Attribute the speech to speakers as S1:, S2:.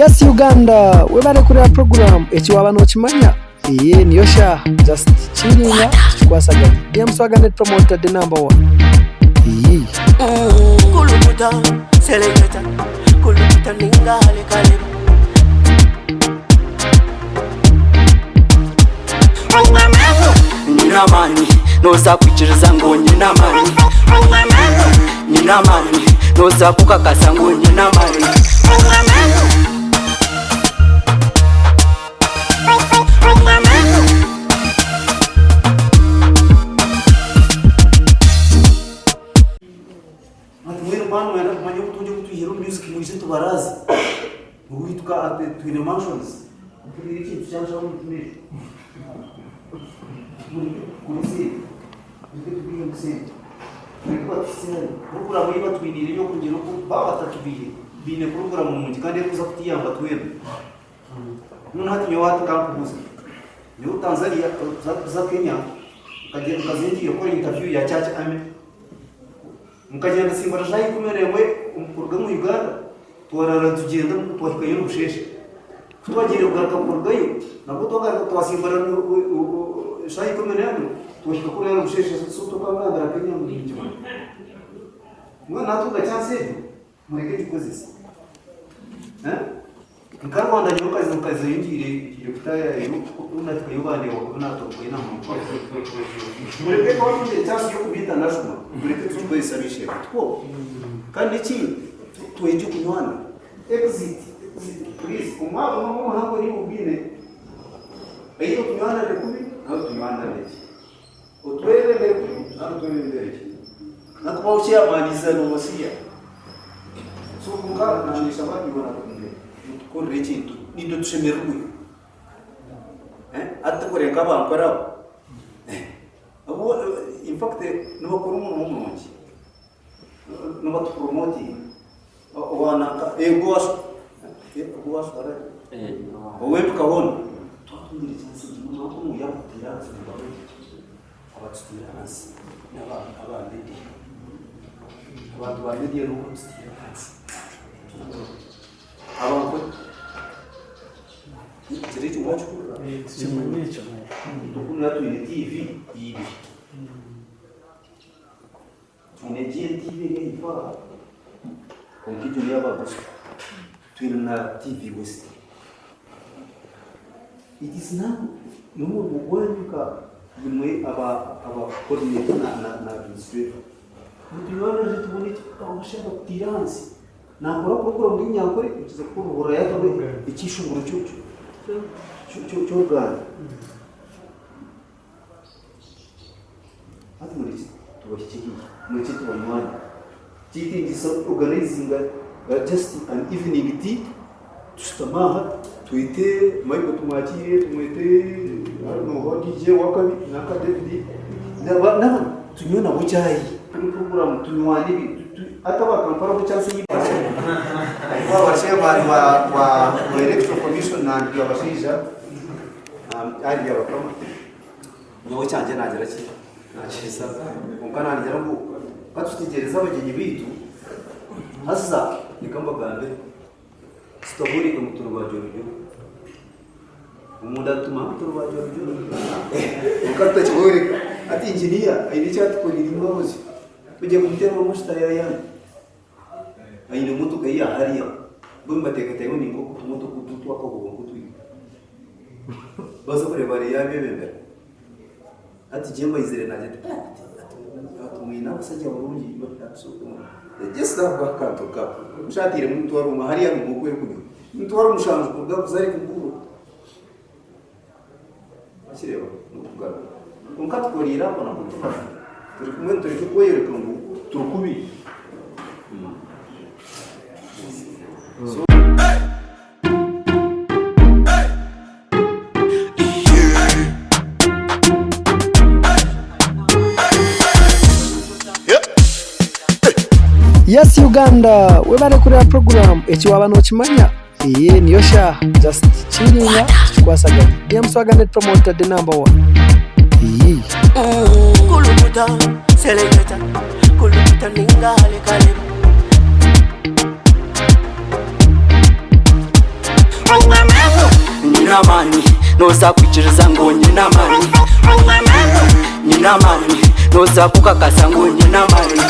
S1: Yes Uganda webare kureba program eki waba nokimanya eye niyo shaaha just chillinga tukikwasaganya DM Swagger Net Promoter the number one iyii.
S2: Kulukuta, seleketa, kulukuta ninga hale
S3: Nyine amaani noza kwikiriza ngu nyine amaani Nyine amaani noza kukakasa ngu nyine amaani
S4: Hati mbwenu mwaba nimwenda kumanya obutungi obu twihire omu music mwije tubaraaze. Owaitu ka twine mansions. Mpuriire ekintu kyanshaho omu mutima ekyo. Mureke tukore sente. Mureke tubihemu sente. Mureke batuhitsye hare. Puroguraamu ei batwiniire ey'okugira oku baaba batatubihire, baine puroguraamu nungi kandi erikuza kutuyamba twena. Mbwenu hati nyowe hati kankubuuze, nyowe Tanzania kuza Kenya nkaza ngiire kukora interview ya Church Army. Nkagyenda nsimbura shaaha 11 kuruga omu Uganda, twarara nitugyenda twahikayo nibusheesha. Ku twagiire kugaruka kurugayo, nabwo twagaruka twasimbura shaaha 11 twahika kuriya nibusheesha so tukagambira Kenya ngu nitukimanya. Mbwenu natunga chance egyo, mureke ngikozese. Nka Rwanda nyowe nkaza nkazayo ngiire ngiire kutaayayo ku nahikayo bandeeba kubi naatorokayo na muntu. Mureke twatungire chance y'okuba international, mureke tugikozese ab'eishe-emwe. Tikwo? Kandi n'ekindi, twegye kunywana. Exit, exit please, omwaka omuhango niiwe ogwine, either otunywanire kubi nari otunywanire gye. Otwebembere kubi nari otwebembere gye. Nakubaho chairman is an overseer. So kwonka nashaba iwe na Kunde mutukorere ekintu naitwe tushemererwe. Hati tukore nk'abankore abo. Abo in fact nibakora omurimo murungi. Nibatupromotinga. Owa nanka Ego Owempika hoona twatungire chance egi nanka omu yaakutiira ahansi Abatutiire ahansi n'aba media. Abantu ba media nibo batutiire ahansi. Abantu kiro ekyo mwakihurira? Tukundira twine TV ibiri. Twine GNTV eri ahaifo aha, kwonka egyo n'eyaba gospel. Twine na TV West. It is now n'omurimo gwanyu nka imwe aba aba coordinator na na na administrator. Mutunywanire tubone ki abashaija bakutiire ahansi. Naakora puroguramu y'Enyankore nikiza kukuruhurira yaataho ekyeshongoro ky'Oruganda. Hati murekye tubahikye haihi, murekye tubanywane. Kyetengyesa organizinga just an evening tea, tushutame aha twete Michael tumwakiire, tumwete nooha DJ owakabi nanka David n'abandi tunywe nabo chai. Program tunywane hati aba Kampala bo chance ei aba chairman wa electoral commission na abashaija ahari Byabakama. Nyowe ekyangye naagira ki? Naakiheza. Kwonka naagira ngu ka tutegyereze abagyenyi baitu, haza reka mbagambire, tutabooreka ngu turi ba jorojoro. Omuntu atuma ngu turi ba jorojoro, kwonka tutakibooreka. Hati inginiya aine eki atukoreire omwabazyo, tugiye kumuteeramu omushita yaayanga. Aine emotoka ye ya Harrier, mbwenu mbateekateeka ngu ni nk'otumotoka otu tw'akahoho nk'otwitu. Baza kureeba hariyo yaabebembera. Hati gye mbaizire naagira nti, ati mwine abashaija barungi just ahabw'akantu nkako. Nshatiiremu omutwaro gumwe hariya nimwo oku erikunywa. Emitwaro mushanju kuruga kuza ahari Bukulu. Wakireeba? N'okugaruka. Kwonka tukoreire aho nabwo tubasha. Turi kumwe nitureka kweyoreka ngu turi kubi. So.
S1: Yes Uganda webare kureba program eki waba nokimanya eye niyo shaaha just chillinga tukikwasaganya DM Swagger Net Promoter the number one iyii.
S2: Kulukuta, seleketa, kulukuta ninga hale kaleba.
S3: Noza kwikiriza ngu nyine amaani, nyine amaani. Noza kukakasa ngu nyine amaani.